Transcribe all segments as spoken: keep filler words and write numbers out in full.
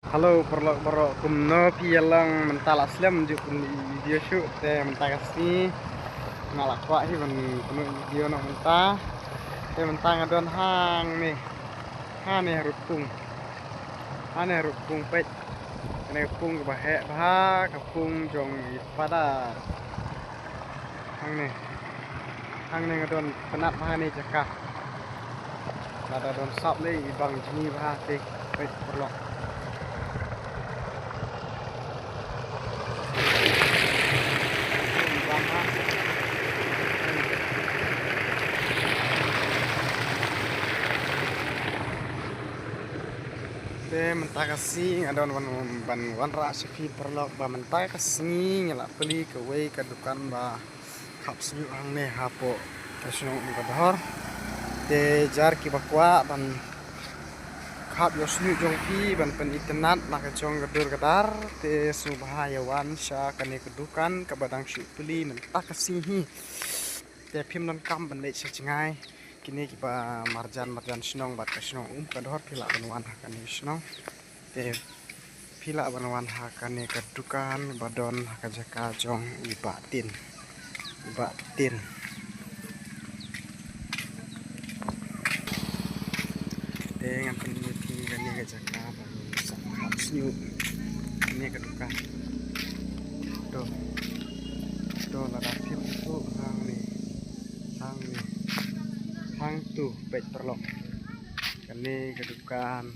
Hello paralok baroh, kumno phi ïa long? Mynta la slem ju pynlong video shuh, te mynta ka sngi nga la kwah hi ban pynlong video noh mynta. Te mynta nga don hangne, hangne ha rud pung, hangne ha rud pung peit. Kane ka pung kaba heh bha, ka pung jong i Padar. Hangne, hangne nga don pynat bha ne jaka. Lada don sap lei i bang jngi bha te, peit paralok. Te mynta ka sngi nga don ban, ban wanrah sha phi paralok ba mynta ka sngi nga la plie kawei ka dukan ba khap sniuh hangne hapoh ka shnong Umkadhor. Te jar kiba kwah ban khap ïoh sniuh jong phi ban pynitynnad na ka jong ka dur ka dar, te sngewbha ïa wan sha kane ka dukan kaba dang shu plie mynta ka sngi hi. Te phim donkam ban leit sha jngai. Kine kiba marjan marjan shnong bad ka shnong Umkadhor phi lah ban wan ha kane shnong. Te phi lah ban wan ha kane ka dukan ba don ha ka jaka jong i Bah Tin. I Bah Tin. Te ngan pyni ïa phi kane ka jaka ba sa khap sniuh. Kane ka dukan. To. To lada phim to hangne. Hangne. Hangtu peit paralok. Kane ka dukan.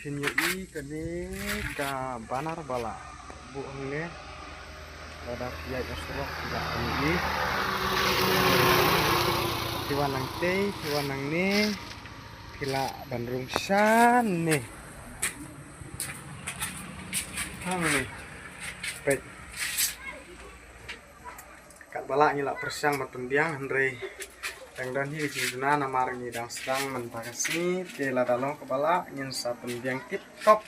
Phin ïohi kane ka banner ba la buh hangne. Lada phi ïaid na surok phi lah ban ïohi. Phi wan nangtei, phi wan nangne, phi lah ban rung shane. Hangne. Peit. Katba lah ngi la pyrshang ban pynbiang, hynrei dang don hi ka jingduna namar ngi dang sdang mynta ka sngi. Te lada long kaba lah ngin sa pynbiang tip top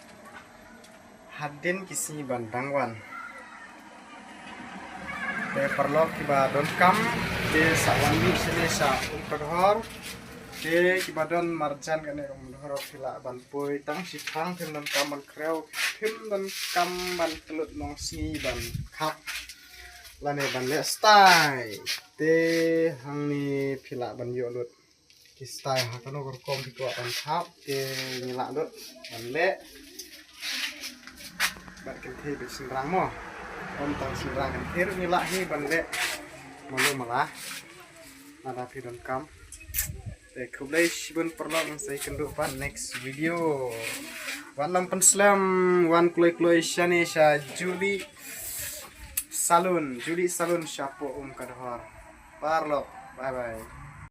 hadien ki sngi ban dang wan. Te paralok kiba donkam te sa wan mih shane sha Umkadhor. Te kiba don marjan kane ka Umkadhor phi lah ban poi tang shiphang, phim donkam ban khrew, phim donkam ban kyllut nongsngi ban khap lane ban leh stai. Te hangne phi lah ban ïoh lut ki stai ha kano ka rukom phi kwah ban khap, te ngi lah lut ban leh. Bad kynthei bad shynrang mo. Ym tang shynrang, kynthei ruh ngi lah hi ban leh. Malu mala. Lada phi donkam. Te khublei shibun paralok, ngin sa ïakynduh pat next video. Wan nym pynslem, wan kloi kloi shane sha Julie Salon, Julie Salon shapoh Umkadhor. Paralok, bye bye.